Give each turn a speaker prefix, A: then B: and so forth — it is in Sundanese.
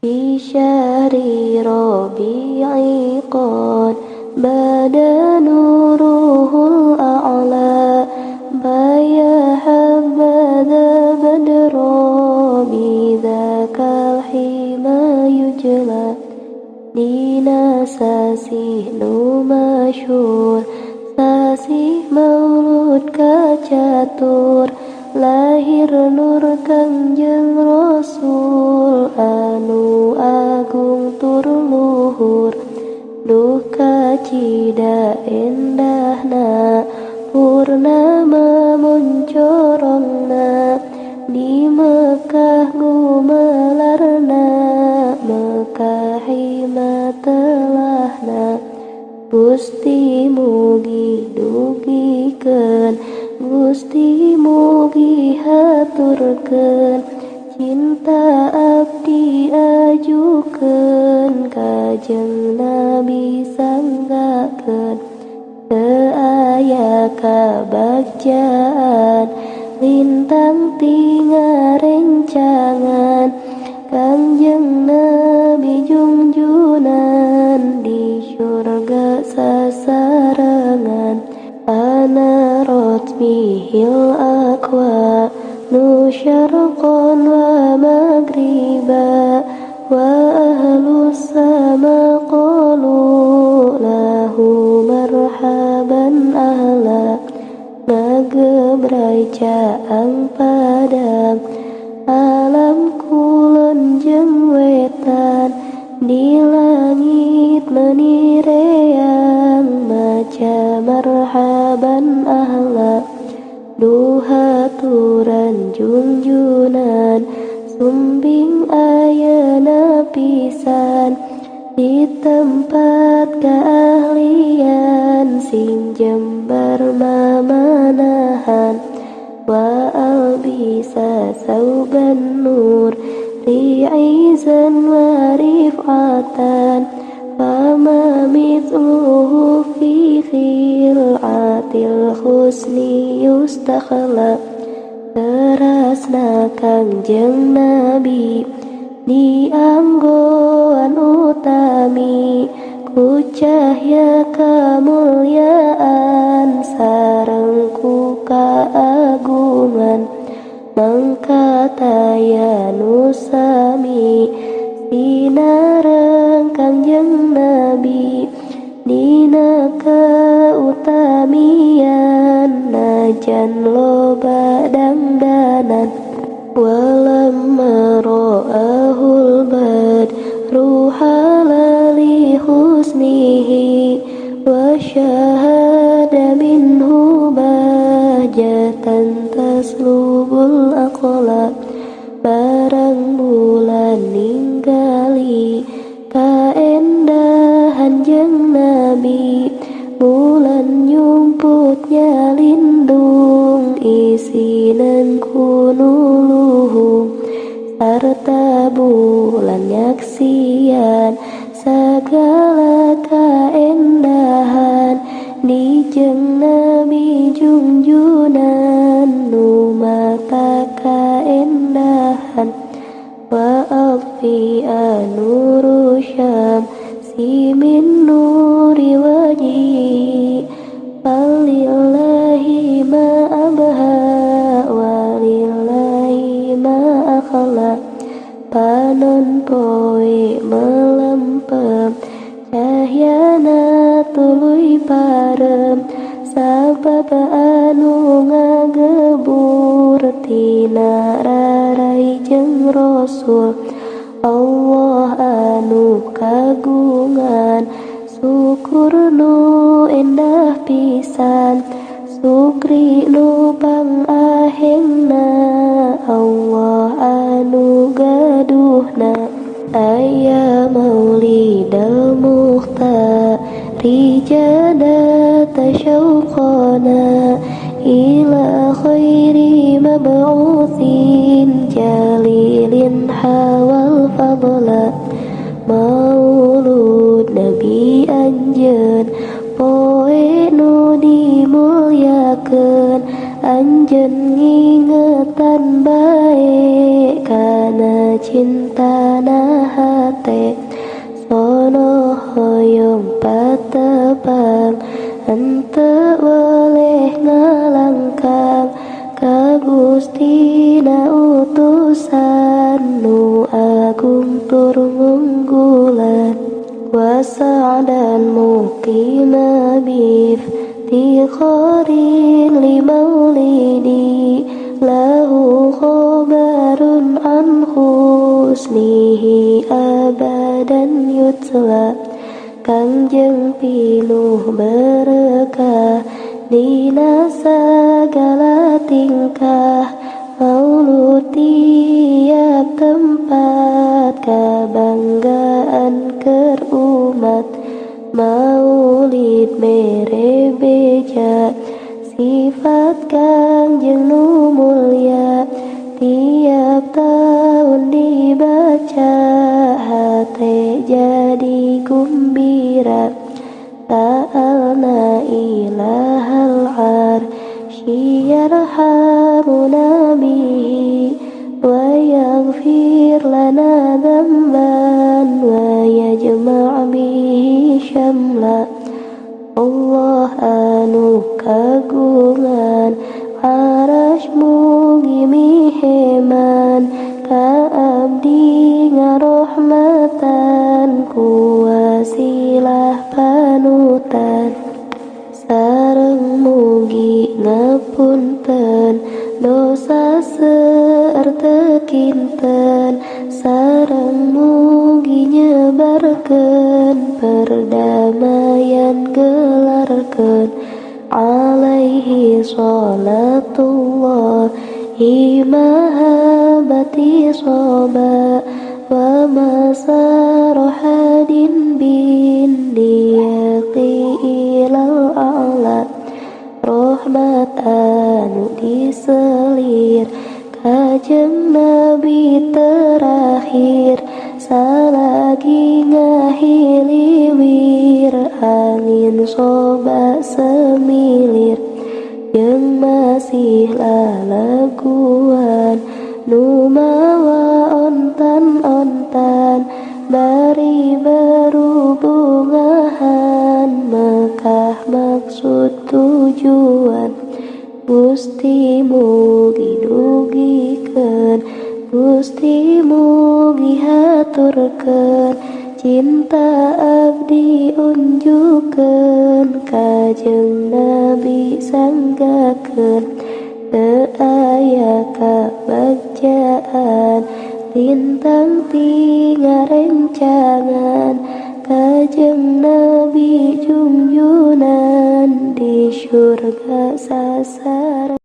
A: Fi syahri rabi'i qad bada nuruhul a'la baya habadha badra bidzakal hima yujla. Dina sasih nu masyhur sasih maulud kacatur lahir nur Kangjeng Rasul anu agung tur luhur. Duh kacida endahna purnama muncorongna di Mekah gumelarna Mekah hima telahna. Gusti mugi dugikeun Gusti mugi haturkeun cinta abdi ajukeun kajeng Nabi sanggakeun. Teu aya kabagjaan lintang tingarencangan Kangjeng Nabi junjunan di syurga sasarengan. Anarat bihil aqwa nu syarqan wa maghriba wa ahlus sama qalu lahu marhaban ahla. Ngagebrai caang padang alam kulon jeung wetan di langit menireang maca marhaban ahla. Duhaturan junjunan sumbing ayeuna pisan di tempat keahlian sing jembar mamanahan. Wa albisa sauban nur ri'izan wa rif'atan fama mithluhu fi khil'atil husni yustakhla. Terasna Kangjeng Nabi dianggoan utami ku cahya kamulyaan sareng ku kaagungan. Mangka taya nu sami sinareng Kangjeng Nabi dina kautamian najan loba dangdanan. Walamma ra'ahul badru halali husnihi wa syahada minhu bahjatan taslubul aqla. Barang bulan ninggali kaendahan jeung Nabi bulan nyumputnya lindung isinan ku nuluhung. Sarta bulan nyaksian sagala kaendahan di jeung Nabi junjunan nu mata kaendahan. Wa alfi anuru syamsi min nuri wajhi falillahi ma abha walillahi ma akhla. Panon poe melempem cahyana tuluy parem sabab anu ngagebur tina rarai jeung Rasul. Allah anu kagungan syukur nu endah pisan sukri nu pangahengna Allah anu gaduhna. Aya maulidal mukhtar rijada tasyauqana ila khairi mab'utsin jalilin hawal fadla. Maulud Nabi anjeun poe nu dimulyakeun anjeun ngingetan bae kana cintana. hate sono hoyong patepang henteu weleh ngalangkang ka Gustina utusan nu agung tur ngunggulan wa sa'dan muqima biftikharin li maulidi lahu khabarun an husnihi abadan yutla. Kangjeng pinuh berkah dina sagala tingkah maulud tiap tempat kabanggaan keur umat maulid mere beja sifat Kangjeng nu mulia tiap tahun dibaca hate jadi gumbira. Ta'alna ilahal arsy yarhamuna bihi wa yaghfir lana dzamban wa yajma' bihi syamla. Allah anu kagungan arasy mugi miheman ka abdi ngarohmatan ku wasilah panutan. Sareng mugi ngapunten dosa seueur teu kinten sareng mugi nyebarkeun perdamaian gelarkeun. Alaihi sholatullah imahabati soba wa masarohadin bin diyaqi ilal a'la. Rahmat anu diselir kajeng Nabi terakhir salagi ngahiliwir angin soba semilir jeung masih lalaguan nu mawa ontan-ontan bari berhubungahan Mekah maksud tujuan. Gusti mugi dugikeun Gusti mugi haturkeun cinta abdi unjukeun kajeng Nabi sanggakeun teu aya kabagjaan lintang ti ngarencangan kajeng Nabi junjunan di surga sasaran.